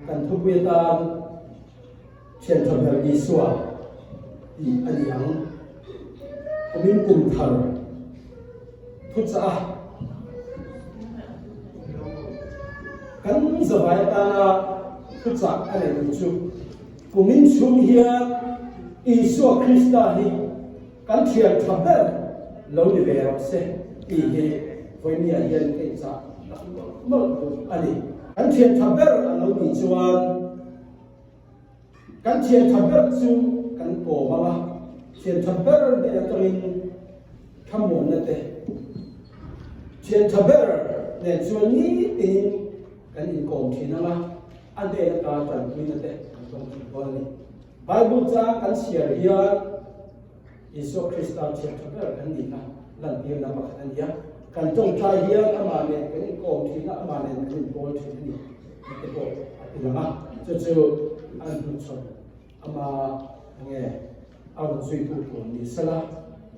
Kan thupui atan Thian tha ber Isua tih a ni ang. Kumin kum thar thuchah a kan zavai atana thuchah a neih duh chu kumin chhung hian Isua Krista hi kan thian tha ber lo ni ve rawh se tih hi vawinia hian ka inchah tak mawlh mawlh duh a ni. Kan thian tha ber a lo tih chuan Kan thian tha ber chu kan kawm ang a, thian tha ber hnen atangin thlamuanna te, thian tha ber nen chuan nitin kan inkawm thin ang a, a hnen ata tanpuina te kan tawng thin dawn a ni. Bible chang kan chhiar hian Isua Krista thian tha ber kan nihna lantirna pakhat a ni a. Kan tawngtai hian amah nen kan inkawm thin a, amah nen kan inpawl thin a ni tih te pawh a ti lang a. Chu chu an hnuchhawn ama nge a rawn zuitu tur ni sela,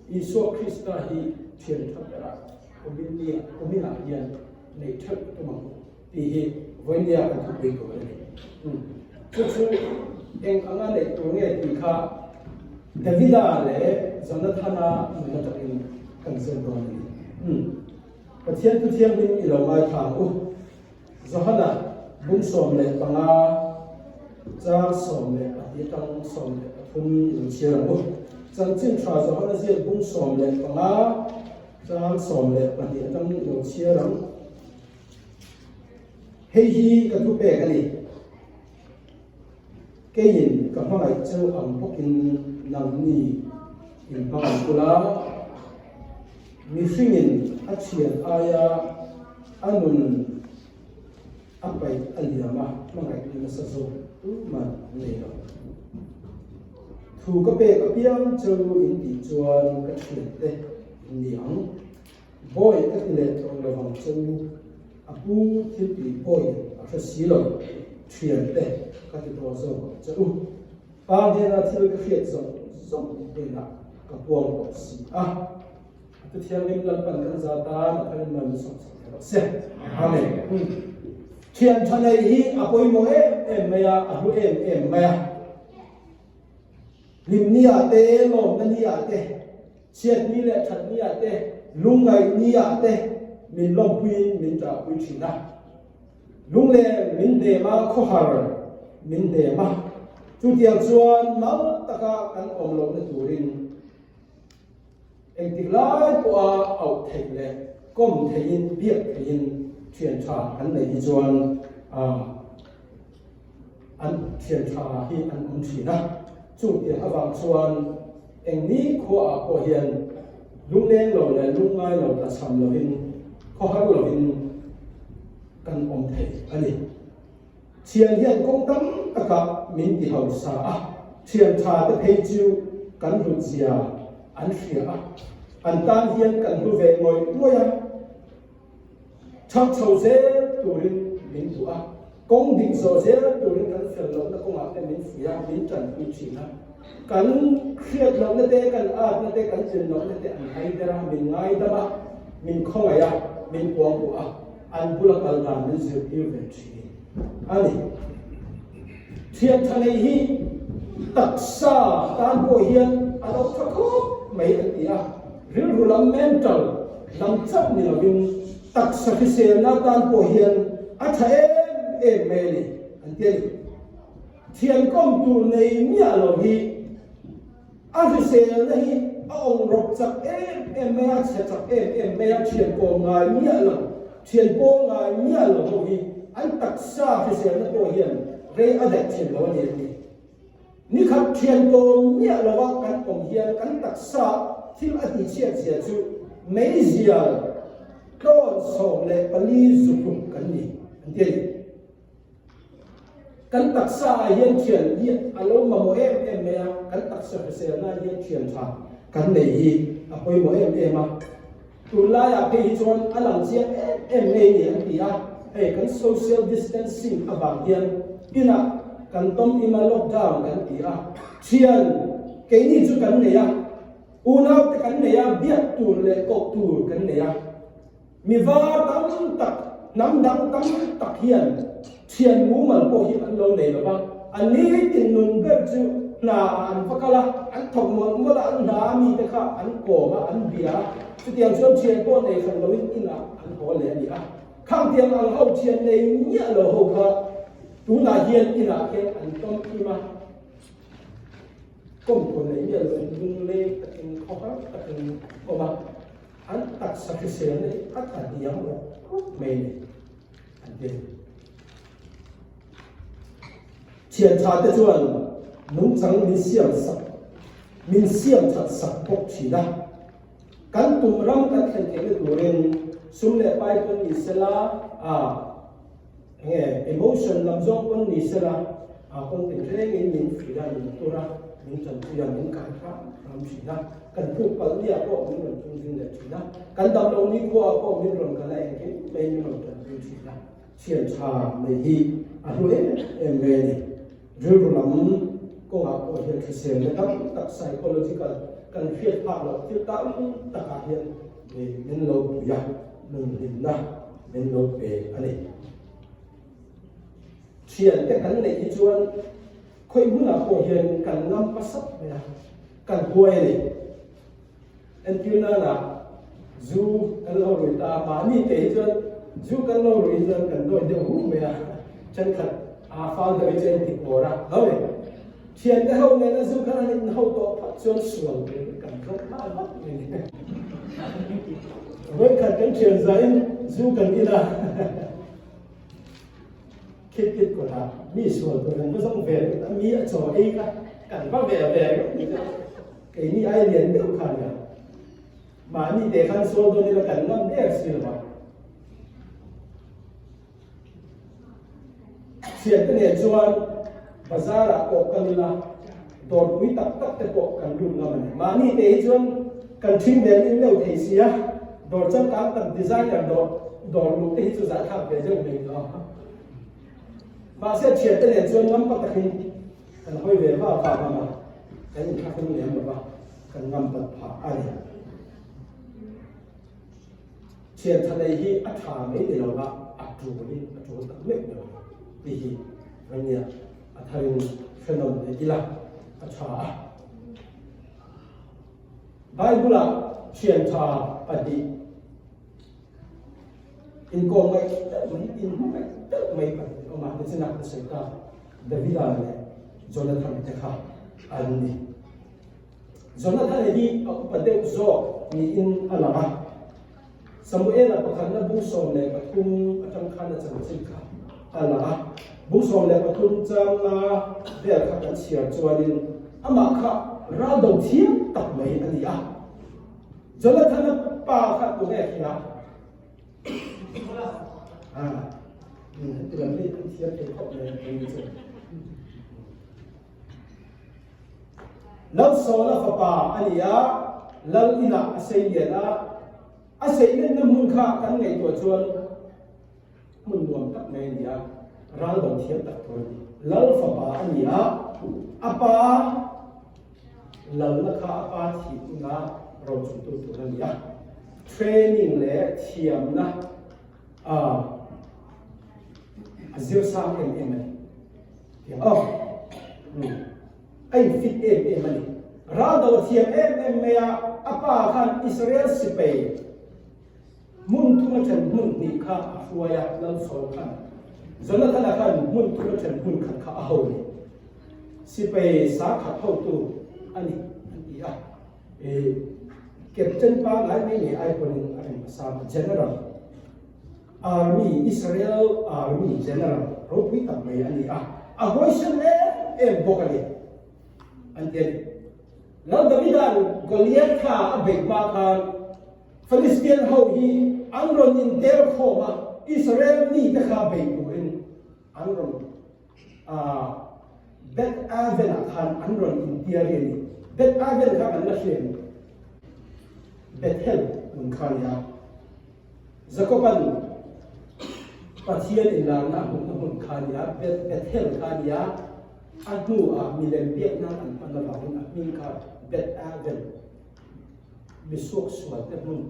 Isua Krista hi thian tha berah kuminah hian neih theuh tum ang u. Tih hi vawinia kan thupui tur a ni. Chu chu eng anga neih tur nge tih kha Davida leh Jonathana nun atangin kan zir dawn a ni. Pathian thu thianghlim i lo ngaithla ang u. Johana bung 15 chang 12 atang 13 i lo chhiar ang u. Chanchin tha Johana ziak bung 15 chang 12 atang i lo chhiar ang. Hei hi ka thupek a ni. Keiin ka hmangaih cheu ang bawkin nangni in hmangaih bula mihringin a thian aia a nun a paih a liam a, hmangaihna nasa zawk tuman an nei lo. Thu ka pek apiang cheu in tih chuan ka thiante in ni ang. Bawi ka ti leh tawh lo vang che u, a pu thil tih bawi a hre si lo, thiante ka ti tawh zawk ang che u. Pa hnena thil ka hriat zawng zawng hnenah ka puang tawh si a. A tu thianghlim Lalpan kan za tan a tharin mal min sawm sak thei rawh se. Amen. Thian tha nei hi a pawimawh em em mai a, a hlu em em mai a. Hlim ni ah te, lawmna ni ah te, Chhiat ni leh that ni ah te, lungngaih ni ah te min lawmpuiin min ṭahpui ṭhin a. Lunglen min hnem a, khawhar min hnem a. Chutiang chuan mal taka kan awm lohna turin engtik lai pawha auh theih leh kawm theihin, biak theihin ṭhian ṭha kan neih hi chuan An thian tha hi an awm thin a, chutiang avang chuan eng ni khuaah pawh hian lungleng lo leh lungngai lo tlachham lovin, khawhar lovin kan awm thei a ni. Thian hian kawng tam takah min ti hausa a, thian tha te phei chu kan hlut zia an hria a, an tan hian kan hlu ve ngawih ngawih a. Chhak chho zel turin min duh a, kawng dik zawh zel turin kan fel lohna kawngah te min fuih a, min tanpui thin a. Kan hriat lohna te, kan atna te, kan tlin lohna te an hai ber a, min ngaidam a, min khawngaih a, min puangpuah a, an bula kal dan min zirtir ve thin a ni. Thian tha nei hi taksa tan pawh hian a lo tha khawp mai an ti a, rilru lam mental lam chauh ni lovin taksa hriselna tan pawh hian a tha em em mai a ni an ti a ni. Thian kawm tur nei miah lo hi A hriselna hi a awng rawp chak em em mai a, chhe chak em em mai a, thian kawm ngai miah lo, thian pawl ngai miah lo ho hi an taksa hriselna pawh hian rei a daih thin lo a ni a ti. Nikhat thian kawm miah lova kan awm hian kan taksa thil a tihchhiat zia chu meizial tlawn 14 zuhluk kan ni an ti a ni. Kan taksa ah hian thian hi a lo mamawh em em mai a, kan taksa hriselna hian thian tha kan nei hi a pawimawh em em a. Tunlaiah phei hi chuan a lang chiang em em mai a ni an ti a, hei kan social distancing avang hian inah kan tawm ima lockdown kan ti a, thian keini chu kan nei a, unaute kan nei a, biak tur leh koh tur kan nei a. Mi var tam tak, hnam dang tam tak hian. Thian mumal pawh hi an lo nei lo va, an nitin nun ber chu hna ah an va kal a, an thawk mawlh mawlh a, an hna a mite kha an kawm a, an bia a, chutiang chuan thian pawh nei hran loin inah an haw leh a ni a. Khangtiang ang ho thian nei miah lo ho kha tunah hian inah khian an tawm im a, kawm tur nei miah loin lungleng takin khawhar takin awm a, an taksa hriselna hi a tla hniam rawk rawk mai a ni. An ti. Thian tha te chuan nungchang min siam sak, min siam that sak bawk thin a. Kan tum ram kan thlen theihna turin sum leh pai pawn ni sela, a enge emotion lam zawng pawn ni sela, a kawng tinrengin min fuih a, min tur a, min tanpui a, min kai hram hram thin a. Kan tluk palh nia pawh min rawn tum zing leh thin a, kan dam lo nikhua ah pawh min rawn kal a, engkim mai min rawn tanpui thin a, thian tha mai hi a hlu em em mai a ni. Rilru lam kawngah pawh hian hriselna tam tak psychological kan hriat phak loh thil tam takah hian min lo pui a, nunhlimna min lo pe a ni. Thiante kan neih hi chuan khawi hmunah pawh hian kan ngam pasat mai a. Kan huai a ni. Entir nana zu kan lo rui ta a, mahni te hi chuan zu kan lo rui hi chuan kan dawi deuh hu mai a, thenkhat a fal deuh hi chu a inti kawr a, lo ni. Thiante ho nena zu khan an inho tawh phawt chuan sual tur hi kan zawk nghal vat mai a ni. Vawikhat kan thian zahin zu kan in a. Khit kit kawtah mi sual tur kan va zawng ve ringawt a, mi a chaw ei kha kan va ve ve ringawt ni kha keini ai lian deuh kha nia. Mahni te khan sual dawn ila kan ngam der si lo a. Thiante nen chuan bazar ah pawh kal ila dawrpui tak tak te pawh kan lut ngam a ni. Mahni te hi chuan kan ṭhing vel in leuh thei sia, dawr changkang tak designer dawr dawr luh te hi chu zahthlak ve deuh mai tawh a. Mahse thiante nen chuan ngam pa takin kan hawi ve va va ngam a, kan inthlahrung lem lo va, kan ngam pat phah a ni. Thian tha nei hi a tha mai ni lo va, a tul in a tul tak meuh meuh a ni tih hi ania a tharin hre nawm leh ila a tha a. Bible-ah thian tha pahnih inkawm ngaih deuh mai, inhmu ngaih deuh mai pahnih an awm a, nichinah ka sawi ta Davida leh Jonathan te kha an ni. Jonathana hi a upa deuh zawk niin a lang a. Samuela pakhatna bung 13 atang khan a chanchin kha a lang a. Bung 13 changa vel kha kan chhiar chuanin amah kha raldo thiam tak mai a ni a. Jonathana pa kha tunge hria? Ah, heti lam hi an thiam thei khawp mai a ni chu. Lalsawla fapa a ni a, Lal inah a sei lian a, a seilenna hmun kha kan ngaihtuah chuan hmun nuam tak mai a ni a, ral do thiam tak tur a ni. Lal fapa a ni a, a pa lalna kha a pa thih huna rochungtu tur a ni a, training leh thiamna a zir sang em em a ni. Aw, a infit em em a ni. Ral do a thiam em em mai a, a pa khan Israel sipai hmun thuma then hmun hnih kha a hruai a, Lal Saul khan. Jonathana khan hmun thuma then hmun khat kha a ho a ni. Sipai sa khat hotu a ni an ti a. Captain pangngai mai ngei ai pawhin a rawn hmasa a, General. Army, Israel Army General ropui tak mai a ni a, a huaisen em em bawk a ni, an ti a ni. Lal Davida'n Goliath kha a beih hma khan Philistian ho hi an rawn intel khawm a, Israel mite kha beih turin an rawn Beth Aven-ah khan an rawn intiari a ni. Beth Aven kha kan la hria em? Bethel hmun kha a ni a. Jakoban Pathian inlarna a hmuhna hmun kha a ni a, Bethel kha a ni a, a hnuah milem biak nan an hman avangin a hming kha Beth Aven, mi suaksualte hmun,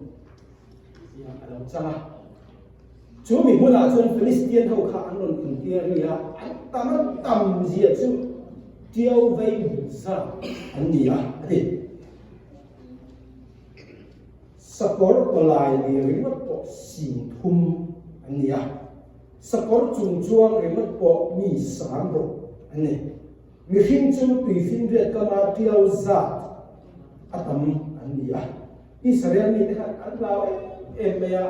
tia a lo chang a. Chu mi hmunah chuan Philistian ho kha an rawn intir ri a, an tam a tam zia chu tiau vei hmun zat an ni a, a ti. Sakawr tawlai lir ringawt pawh 30 an ni a, sakawr chung chuang ringawt pawh mi sang ruk an ni. Mihring chu tuifinriat kama tiau zat a tam an ni a. Israel mite khan an hlau em em mai a,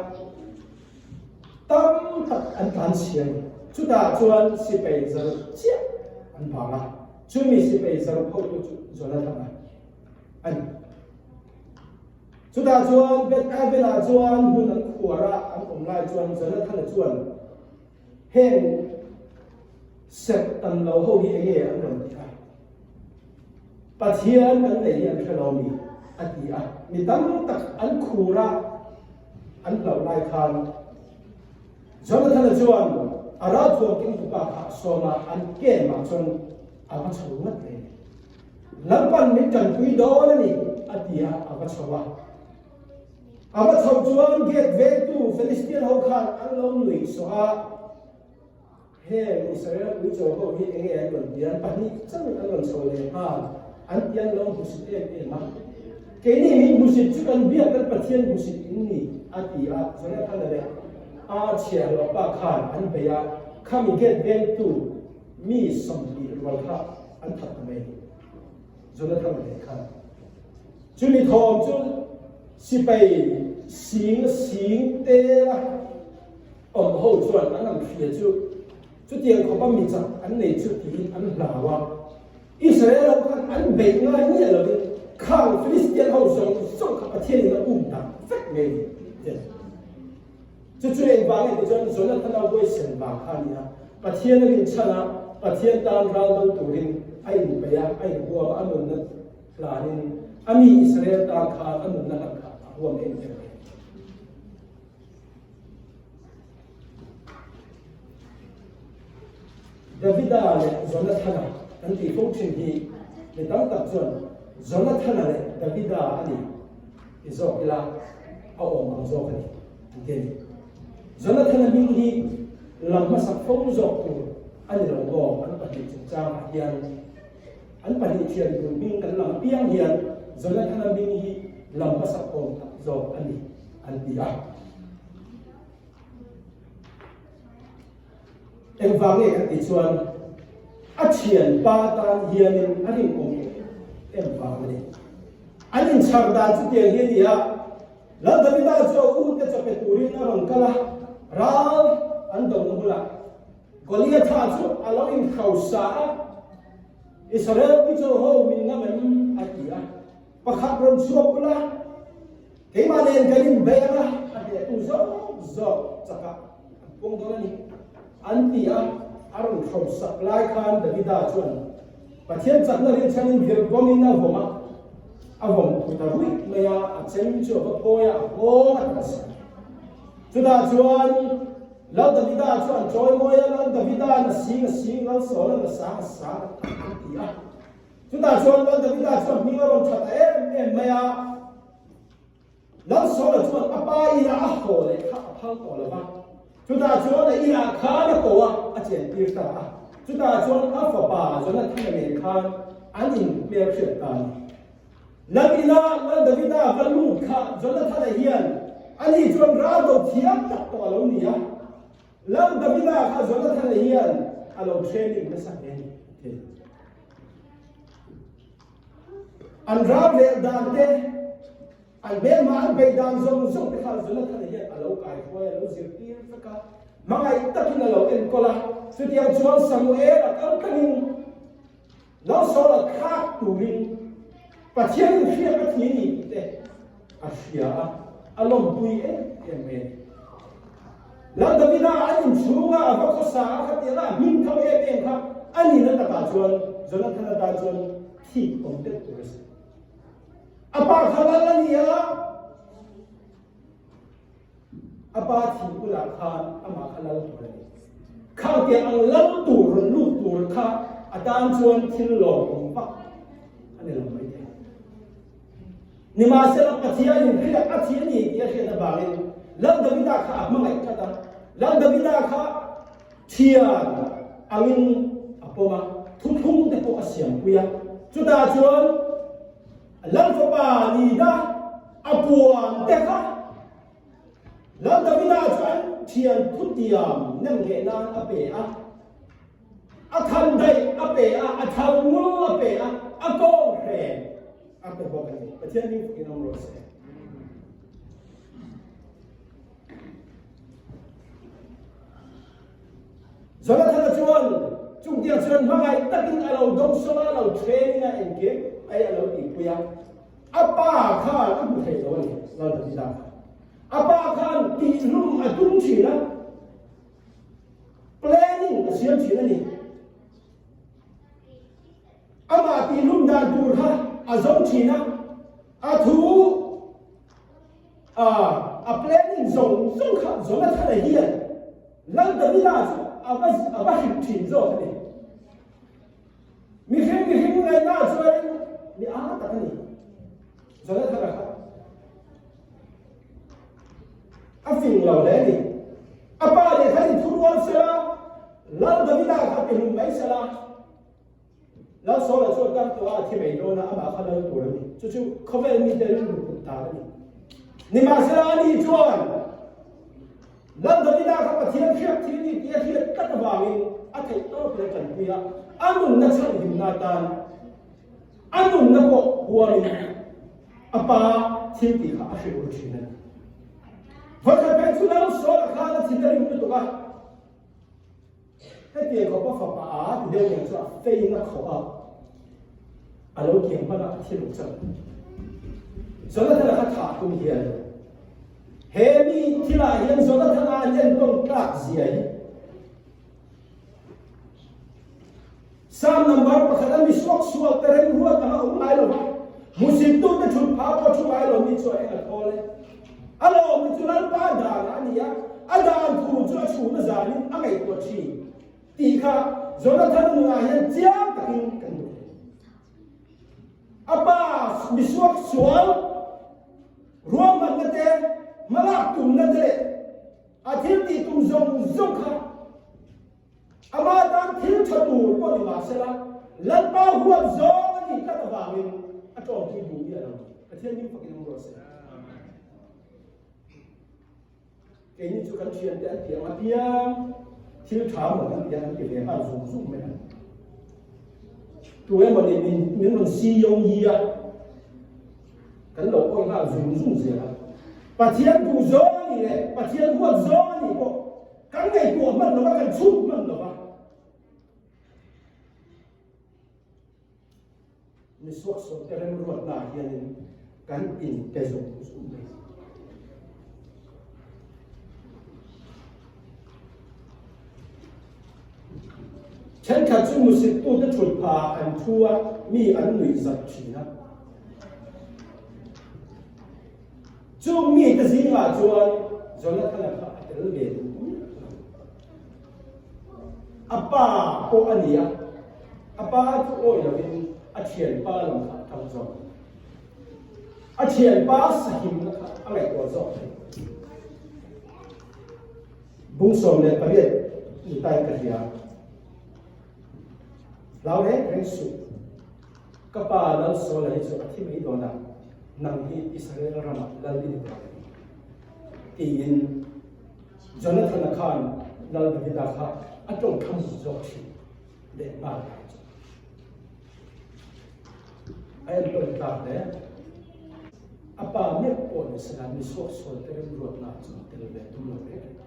tam tak an tlan chhia a ni. Chutah chuan sipai 600 chiah an vang a, chumi sipai 600 hotu chu Jonathana a ni. Chutah chuan Beth Aven-ah chuan hmun an khuar a, an awm lai chuan Jonathana chuan heng serh tan lo ho hi enge an rawn ti a? Pathian kan nei hi an hre lo mi? a ti a. Mi tam tak an khur a, an hlauh lai khan Jonathana chuan a ralthuam keng tupa kha a sawm a, an camp-ah chuan a va chho ngat mai a ni. Lalpan min tanpui dawn a ni, a ti a, a va chho a. A va chhoh chuan gate vengtu Philistian ho khan an lo nuih sawh a. Heng Israel uicho ho hi enge an rawn ti? An pahnih chauhin an rawn chho leh nghal. An ti an lo hmusit em em a. Keini min hmusit chu kan biak kan Pathian hmusit in ni, a ti a. Jonathana leh a chhiahhlawh pa khan an bei a, khami gate vengtu mi 20 rual kha an that ta mai. Jonathana leh khan chumi thawm chu sipai sing sing tela Awm ho chuan an ang hria chu chutiang khawpa mi chak an nei chu tiin an hlau a. Israel ho khan an beih ngai miah lovin khang Philistian ho zawng zawng kha Pathianin a um dak vek mai a ni ti a ni. Chu chu engvang nge ti chuan Jonathana huaisen vang kha a ni a. Pathian a rinchhan a, Pathian tan ral do turin a inpeih a, a inhuam a, a nunna hlanin a mi Israel tan khan a nunna hlan kha a huam em em mai a ni. Davida leh Jonathana kan tih fo thin hi mi tam tak chuan Jonathana leh Davida a ni ti zawk ila a awm ang zawk a ni an ti a ni. Jonathana hming hi lam hmasak fo zawk tur a ni lo maw an pahnih chungchangah hian an pahnih thian tur hming kan lam apiang hian Jonathana hming hi lam hmasak awm tak zawk a ni. an ti a. Engvang nge kan tih chuan a thianpa tan hianin a rinawm em em vang a ni. An inchhar dan chu tiang hi a ni a, Lal Davida chu a ute chaw pe turin a rawn kal a, ral an dona bulah Goliatha chu a lo inhrosa a, Israel puichaw ho min ngam em? a ti a. Pakhat rawn chhuak ula, keimah nen kan inbei ang a, a hnehtu zawk zawk chakah an puang dawn a ni, an ti a. A rawn hrosak lai khan Davida chuan Pathian chakna rinchhanin vir bawmin a vawm a, a vawm thut a ruih mai a, a chem chu a va phawi a, a nghawng a tan sak. Chutah chuan Lal Davida chu an chawimawi a, Lal Davida'n a sing a sing, Lal Sawla'n a sang a sang, an ti a. Chutah chuan Lal Davida chuan hming a rawn that ta em em mai a. Lal Saula chuan a pa inah a haw leh kha a phal tawh lo va. Chutah chuan a inah khan a ko a, a chentir ta a. Chutah chuan a fapa Jonathana nen khan an inhmelhriat ta a ni. Lal ina Lal Davida va lut kha Jonathana hian ani chuan ral do thiam tak tawh a lo ni a. Lal Davida kha Jonathana hian a lo training nasa hle a ni. An ral rel dan te, an hmelma an beih dan zawng zawng te kha Jonathana hian a lo kaihruai, a lo zirtir vek a, hmangaih takin a lo enkawl a. Chutiang chuan Samuel-a kal tlangin lo sawl a thlak turin Pathianin hriat a thi a ni tih te a hria a, a lawmpui em em mai a ni. Lal Davida an inchhunga a va khawsa a khatianga a hming tho em em kha a nihna takah chuan Jonathana tan chuan thik awm deuh tur a si. A pa kha lal a ni a, a pa thih bulah khan amah kha lal tur a ni. Khangtiang ang lal tur rawn lut tur kha a tan chuan thil lawmawm vak a ni lo maithei. Nimahsela, Pathianin hriat a thi a ni tih a hriat avangin Lal Davida kha a hmangaih tlat a. Lal Davida kha thian angin a pawm a, thuthlung te pawh a siampui a. Chutah chuan Lal fapa nihna a puan te kha Lal Davida chuan thian thutiam nemngheh nan a pe a. A khan daih a pe a, a thau ngul a pe a, a kawng hren a pe bawk a ni. Pathian hming fakin awm rawh se. Jonathana chuan chungtiang chuan hmangaih takin a lo dawngsawm a, a lo training a, engkim mai a lo tihpui a. A pa khan a hmu thei lo a ni, Lal Davida kha. A pa khan tihhlum a tum thin a. Planning a siam thin a ni. Amah tihlum dan tur kha a zo thin a, a thu a planning zawng zawng kha Jonathana hian Lal Davida chu a va a va hrilh thin zawk a ni. Mihring mihring ngaihna chuan mi a tak a ni. Jonathana kha. A fing lo hle a ni. A pa leh khan in thurual sela, Lal Davida kha pe hlum mai sela. Lal Saula chu a kar tawh a, a thi mai dawn a, amah kha lal tur a ni. Chu chu khawvel mite rilru put dan a ni. Nimahsela ani chuan Lal Davida kha Pathian hriat thil ni tih a hriat tlat avangin a theih tawp leh tanpui a, a nunna chhanhimna atan A nunna pawh huamin a pa thil tih kha a hrilh ru thin a ni. Vawikhat phei chu Lal Saula khan a thin a rim lutuk a, hetiang khawpa fapa a ti deuh nen chu a fein a khawh a, a lo kiang hman a, a thi lo chauh. Jonathana kha thah tum hian he mi thilah hian Jonathana an entawn tlak zia hi Psalm number pakhat a mi suaksual te remruat anga awm ngai lo va, hmusittute thut phah pawh thu ngai lo mi chu a eng a thawl e. A lawmna chu Lalpa danah a ni a, a dan thu chu a chhuna zanin a ngaihtuah thin tih kha Jonathan nunah hian chiang takin kan hmu thei. A pa mi suaksual ruahmanna te, hmalak tumna te leh A thil tih tum zawng zawng kha ama tan thil tha tur pawh ni mah sela, Lalpa huat zawng a nih tlat avangin a tlawmtui duh miah lo. Pathian hming fakin awm rawh se. Keini chu kan thiante an ti ang apiang thil tha maw kan ti a, kan ti ve nghal zung zung mai a. Tu emaw nih min min rawn si yawng hi a. Kan lo awih nghal zung zung zel a. Pathian duh zawng a nih leh Pathian huat zawng a nih pawh kan ngaihtuah hman lo va, kan chhut hman lo va. Mi suaksuak te remruatna ah hianin kan inte zung zung mai. Thenkhat chu musittute thut phah an thu a, mi an nuih zat thin a. Chung mite zingah chuan Jonathana kha a tel ve duh miah lo. A pa pawh a ni a, a pa chu awi lovin a thianpa lam kha a tang zawk. A thianpa sahimna kha a ngaihtuah zawk thei. Bung 18 ni tain ka hria. Hlau reng reng suh. Ka pa Lal Saula hi chu a thi mai dawn a, nang hi Israel ramah lal i ni dawn a ni. Tiin Jonathana khan Lal Davida kha a tawngtham zawk thin leh nghal lai chu. A entawn tlak hle. A pa meuh pawh ni sela mi suaksual te remruatna chu a tel ve tum lo reng a ni.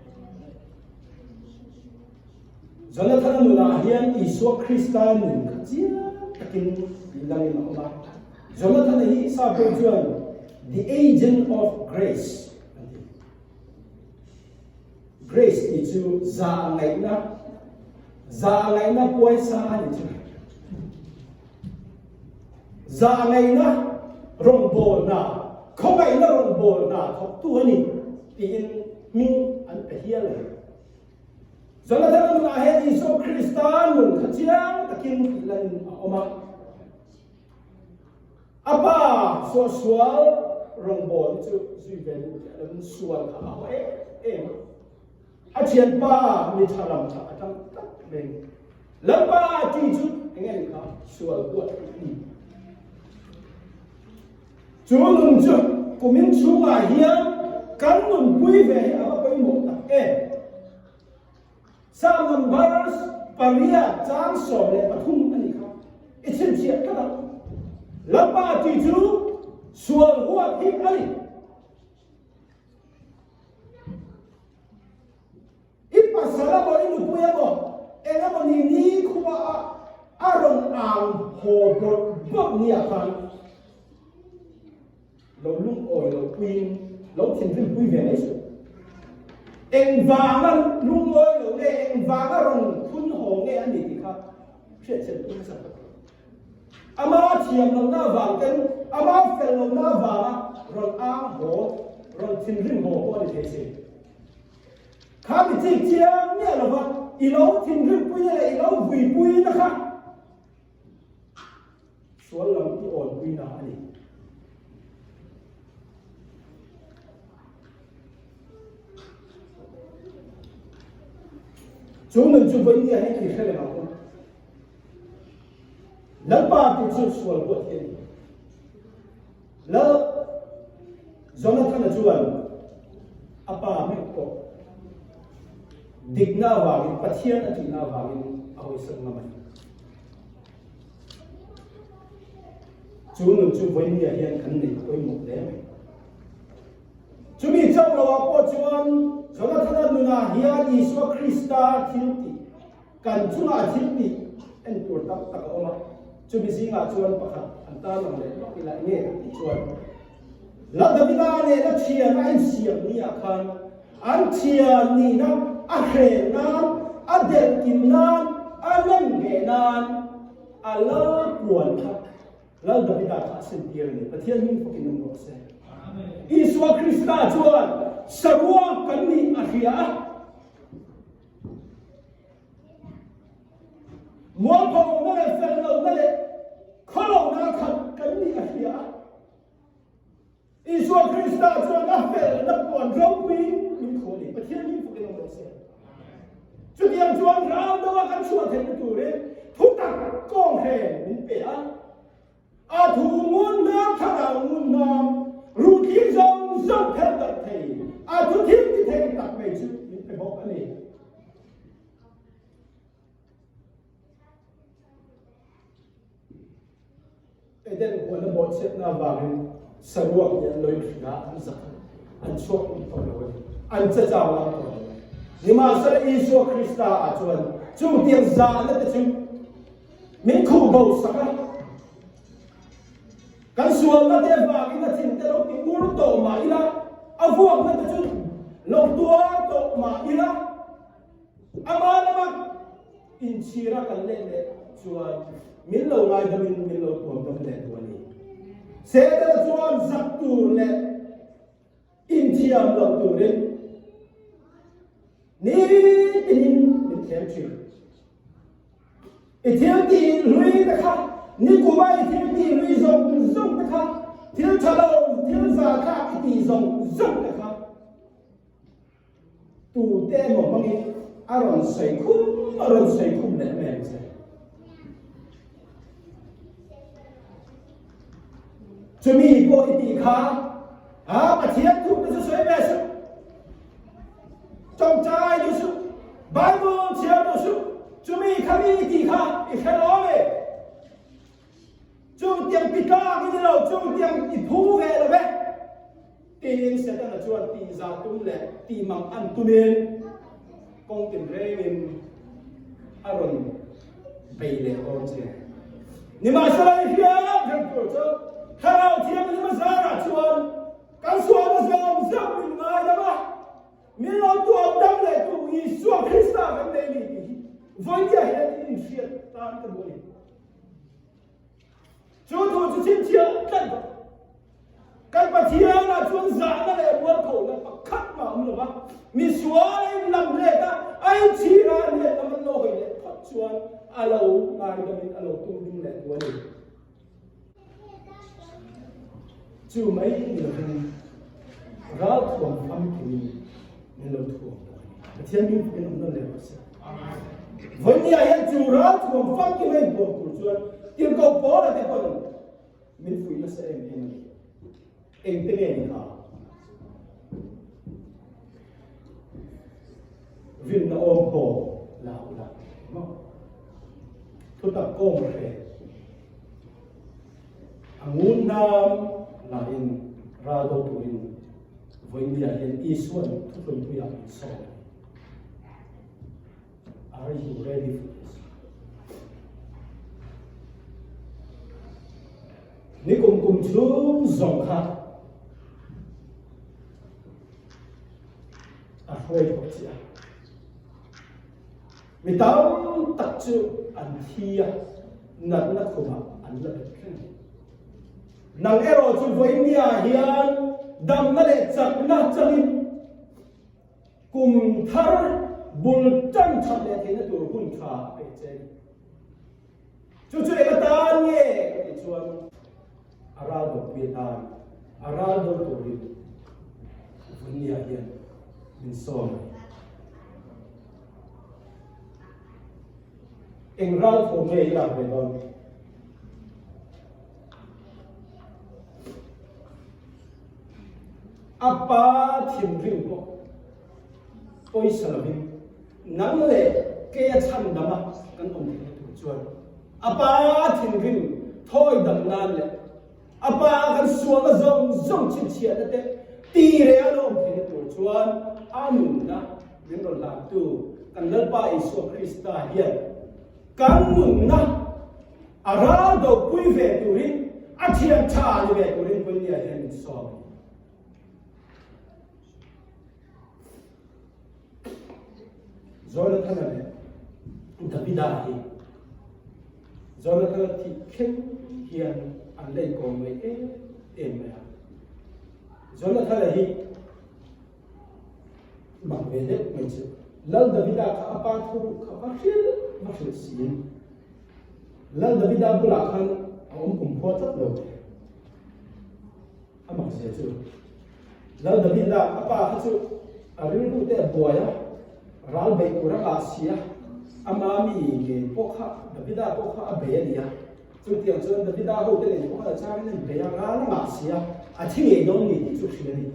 Jonathana nunah hian Isua Krista nun kha chiang takin langin a awm a. Jonathana hi Sapho chuan the agent of grace an ti. Grace tih chu zah ngaihna, zah ngaihna puaisa a ni chu. Zah ngaihna rawngbawlna, khawngaihna rawngbawlna thawktu a ni tiin hming an pe hial a ni. Jonathana nunah hian Isua Krista nun kha chiang takin tih lanin a awm a. A pa suahsual rawngbawlna chu zui ve duh chiah lovin sual kha a haw em em a. A thianpa mi tha lam tha a tang tlat mai. Lalpa ti chu enge ni kha sual huat a ni. Chu nun chu kumin chhungah hian kan nunpui ve hi a va pawimawh tak em. Psalm number pariat chang 13 a nih kha i chhinchhiah tlat a. Lalpa ti chu sual huat hi a ni. I pasal emaw i nupui emaw eng emaw ni nikhua a a rawn ang haw bawrh bawrh nia khan lo lungawi lo puiin lo thinrim pui ve mai suh. Engvanga lungawi lo nge engvanga rawn phun haw nge a ni tih kha hriatchhiat pui hmasa phawt tur. Ama thiam lohna avang ten ama fel lohna avanga rawn ang haw rawn thinrim haw pawh a ni thei si. Kha mi chik chiang miah lova i lo thinrimpuina leh i lo vuipuina kha sual lam i awnpuina a ni. Chu nun chu vawinia hian i hre reng ang u. Lalpa tih chu sual huat hi a ni. Lal Jonathana chuan a pa meuh pawh dikna avangin, Pathian a tihna avangin a hawisak ngam a ni. Chu nun chu vawinia hian kan nei pawimawh hle mai. Chumi chauh loah pawh chuan Jonathana nunah hian Isua Krista thiltih Kan chungah thil tih en tur tam tak a awm a, chumi zingah chuan pakhat an tarlang leh lawk ila enge an tih chuan Lal Davida nena thian a insiam niah khan an thian nihna a hren nan, a delhkim nan, a nemngheh nan a lal puan kha Lal Davida kha a sentir a ni. Pathian hming fakin awm rawh se. Isua Krista chuan saruak kan nih a hria a. Mualpholohna leh fellohna leh khawlohna khat kan nih a hria a. Isua Krista chuan a felna puan ropuiin min khaw a ni. Pathian hming fakin awm rawh se. Chutiang chuan ral deuha kan chhuah theihna turin thutak kawnghren min pe a. A thu ngun hnam thlarau ngun hnam ruhthli zawng zawng phelh darh thei, a thu thil ti thei tak mai chu min pe bawk a ni. Eden huana bawhchhiatna avangin saruak hi an lo inhrilh a, an zak a, an chhuak ngam tawh lo a ni, an che chau ngam tawh lo a ni. Nimahsela Isua Krista ah chuan chutiang zahna te chu Min khuh bo sak a, kan sualna te avangin a thin te lo ti ur tawh mah ila, a vuakna te chu lo tuar tawh mah ila, ama lama inchhira kan let leh chuan min lo ngaidamin min lo tuamdam leh duh a ni. Setana chuan zak tur leh Inthiam loh turin nitinin min thlem thin. I thil tih hlui te kha, nikuma i thil tih hlui zawng zawng te kha, thil tha lo, thil zahthlak i tih zawng zawng te kha tute emaw hmangin a rawn sawi khum a rawn sawi khum leh mai ang che. Chumi pawh i tih kha a Pathian thu te chu sawi ve suh. Tawngtai duh suh. Bible chhiar duh suh. Chumi kha mi i tih kha i hre lawm e. Chutiang ti tlak i ni lo, chutiang i phu ve lo ve. Tiin Setana chuan tihzah tum leh tihmang an tumin kawng tinrengin a rawn bei leh dawn che. Nimahsela i hriat reng tur chu Thlarau Thianghlim a zarah chuan kan sualna zawng zawng min ngaidam a, min lo tuam dam leh tu Isua Krista kan nei ni tih hi vawinia hian in inhriat tan ka duh a ni. Chu thu chu chhinchhiah tlat bawk. Kan Pathianah chuan zahna leh mualphohna pakhat mah a awm lo va, misual a inlam let a, a inchhir a, a let lam an lo hawi leh phawt chuan a lo ngaidamin a lo tum ding leh duh a ni. Chu mai ni lovin ralthuam famkimin min lo thuam bawk a ni. Pathian min fukin awm nawn leh rawh se. Vawinia hian chu ral thuam famkim a inpuam tur chuan tirhkoh Paula te pawn min fuih nasa em em a ni. Engte nge ni kha? Rinna awm haw la ula maw? Thutak kawng hre a ngun hnam lahin ral do turin vawinia hian Isuan thuthlunpuiah min sawm a ni. Are you ready for this? Nikum kum chhung zawng kha a hruai thawk chi a. Mi tam tak chu an thi a, natna khumah an la bet reng. Nang erawh chu vawinia hian damna leh chakna changin Kum thar bul tan that leh theihna tur hun tha a pe che a ni. Chu chu eng atan nge ka tih chuan a ral dawpui atan a ral dawn turin Vunnia hian min sawm a ni. Eng ral thawm nge i lak ve dawn? A pa thinrim pawh pawisa lovin nang leh kei a chhandam a kan awm theihna tur chuan a pa thinrim thawi dam nan leh a pa kan sualna zawng zawng chhinchhiahna te ti reh a lo awm theihna tur chuan a nunna min rawn hlantu kan Lalpa Isua Krista hian kan nunna A ral dopui ve turin, a thian tha ni ve turin Punia hian min sawm a ni. Jonathana leh Davida hi Jonathana thih thleng hian an la inkawm mai em em mai a. Jonathana hi Mak ve deuh mai chu Lal Davida kha a pa thu kha va hrilh va hrilh siin Lal Davida bulah khan a awm kum khua tlat lo. A mak zia chu Lal Davida a pa kha chu a rilru te a buai a, ral beih tur a ngah si a, ama mi ngei pawh kha Davida pawh kha a bei a ni a. Chutiang chuan Davida hote nen pawh khan a changin an bei a, ral a ngah si a, a thi ngei dawn ni tih chu hrilh a ni.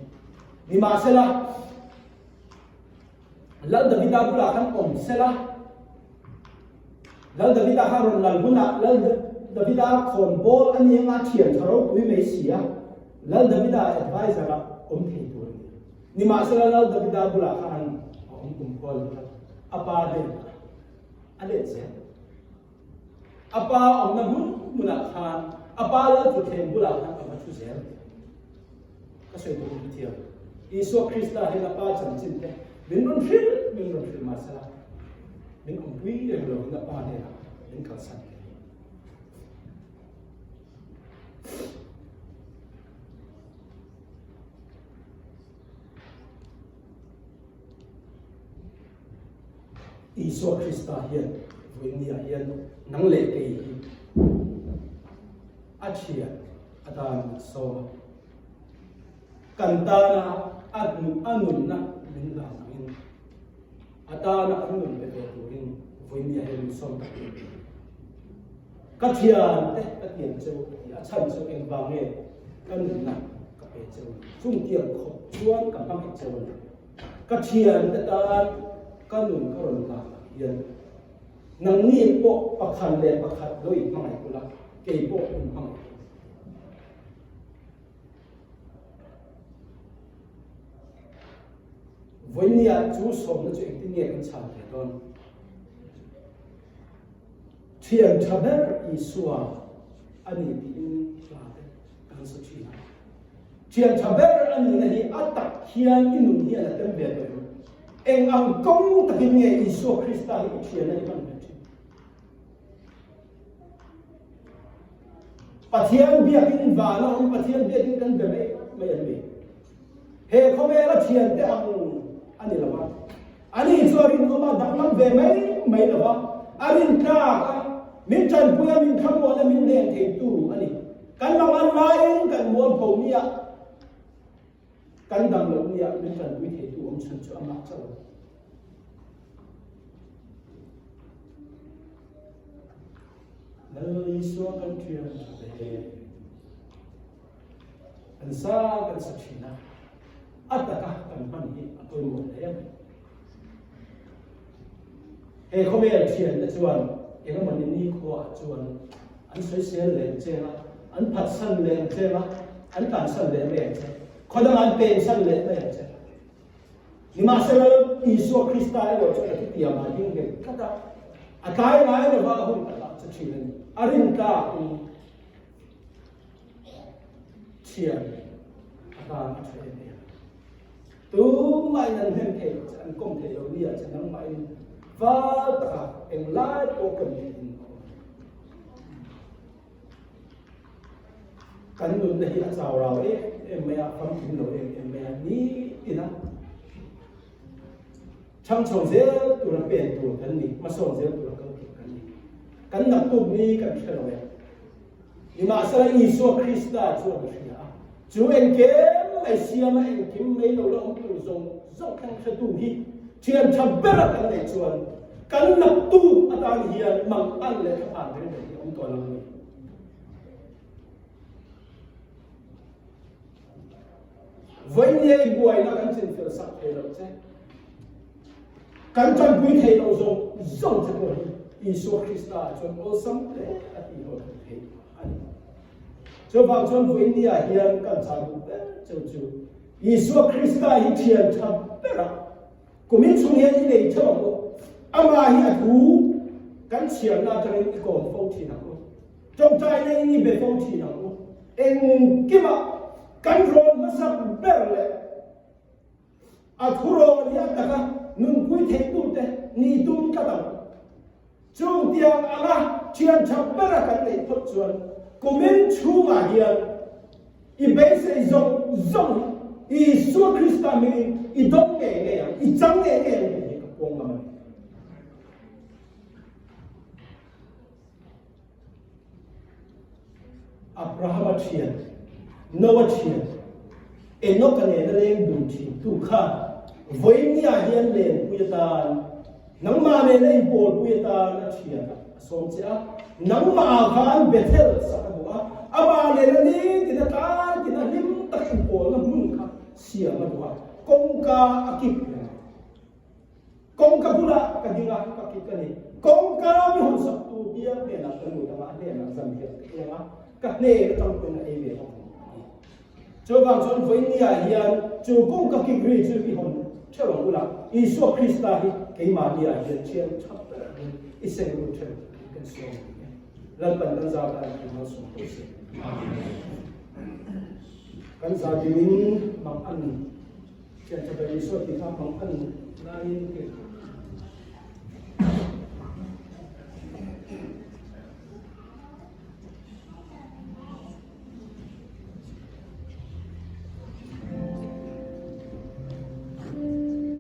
Nimahsela, Lal Davida bulah khan awm sela, Lal Davida kha rawn lal hunah Lal Davida khawnbawl a ni anga thian tha ropui mai si a, Lal Davida advisor ah awm thei tur a ni. Nimahsela, Lal Davida bulah khan a awm kumkhua lo tlat, a pa hnenah a let zel. A pa awmna hmun hmunah khan a pa lal thutthleng bulah khan a va thu zel. Ka sawi tur in thiam. Isua Krista hian a pa chanchin te min rawn hrilh min rawn hrilh mahsela min awmpui reng lovin a pa hnenah min kalsan thei. Isua Krista hian vawinia hian nang leh kei hi a thian atan min sawm a, kan tana a a nunna min hlan angin a tana kan nun pe ve turin vawinia hian min sawm tak em em. Ka thiante ka tiam cheu a ti a, chhan chu engvang nge ka nunna ka pe cheu a ni, chung tiang khawp chuan ka hmangaih cheu a ni. Ka thiante tan ka nun ka rawn hlan ang hian nangni pawh pakhat leh pakhat lo inhmangaih ula, kei pawh inhmangaih ula. Vawinia chu sawmna chu engtin nge kan chhan ve dawn? Thian tha ber Isua a ni tiin hla te kan sa thin a. Thian tha ber a nihna hi a tak hian i nun hian a tem ve tawh em? Eng ang kawng takin nge Isua Krista hi i thian a i hman ve thin? Pathian biakin van a awm, Pathian biakin kan be mai mai an ni. He khawvela thiante ang a ni lo va, ani chu a rinawm a, danglam ve mai mai lo va, a rintlak a, min tanpui a, min thlamuan a, min hnen theitu a ni. Kan mangan laiin kan mualpho nia, kan dam loh nia min tanpui theitu awm chhan chu amah chauh a ni. Isua kan thian tha ve. Kan sa kan sa thin a, a taka kan hman hi a pawimawh hle a ni. He khawvel thiante chuan engemawni nikhua ah chuan an sawisel leh ang cheng a, an phatsan leh ang cheng a, an tlansan leh mai ang che, khaw dangah an pensan leh mai ang che. Nimahsela Isua Krista erawh chuan a thutiam ah ding nghet tlat a, a tlai ngai lova a hun takah che thin a ni. A rintlak in thian atan a tha em em. Tumahin an hnem thei lo che, an kawm thei lo nia che nangmahin val taka englai pawh kawm theihin a awm. Kan nunna hi a chau rau em em mai a, famkim lo em em mai a, nitina chhang chho zel tura pen tur kan ni, hmasawn zel tura kal tur kan ni. Kan naktuk ni kan hre lo e. Nimahsela Isua Krista chuan a hria a, chu engkim mai siama engkim mai lo la awm tur zawng zawng thleng hretu hi thian tha bera kan neih chuan kan naktuk atan hian mangan leh thlaphan reng reng hi a awm tawh lo a ni. Vawinia i buaina kan chinfel sak thei lo che. Kan tanpui thei lo zawng zawng che pawh hi Isua Krista ah chuan awlsam hle a tih hlawh thei theih a ni. Chuvang chuan vawinia hian kan chah duh ber cheu chu Isua Krista hi thian tha ber a, kumin chhung hian i nei theuh ang u. Amah hi a thu kan chhiarna atangin i kawm fo thin ang u. Tawngtai neiin i be fo thin ang u. Engkimah kan rawn hmasak ber leh A thurawn hi a taka nunpui theihtute ni tum tlat ang. Chung tiang anga thian tha bera kan neih phawt chuan kumin chhungah hian i beisei zawng zawng hi Isua Krista hmingin i dawng ngei ngei ang, i chang ngei ngei ang tih hi ka puang ngam a ni. Abrahama thian, Noa thian, Enoka nena leng dun thintu kha vawinia hian lenpui atan, nangmah nena inpawlpui atan a thian a sawm che a, nangmah khan Bethel sak a duh a, amah nena nitin a tlaitin a hlim taka inpawlna hmun kha siam a duh a, kawngka a kip reng a. Kawngka bulah ka ding a, ka kik a ni. Kawngka mi hawn sak tu bial hnenah ka lut ang a, a hnenah zan hian ka eng a, ka hnen atang pawhin a ei ve bawk ang a ti. Chuvang chuan vawinia hian chu kawngka kik ri chu i hawn theuh ang ula, Isua Krista hi keimahniah hian thian tha ber angin i seng lut theuh tih kan sawi ang e. Lalpan kan zau tan i malsawm tawh se. Kan zau dingin mang an. Thian tha ber Isua tih kha hmang an laiin ke.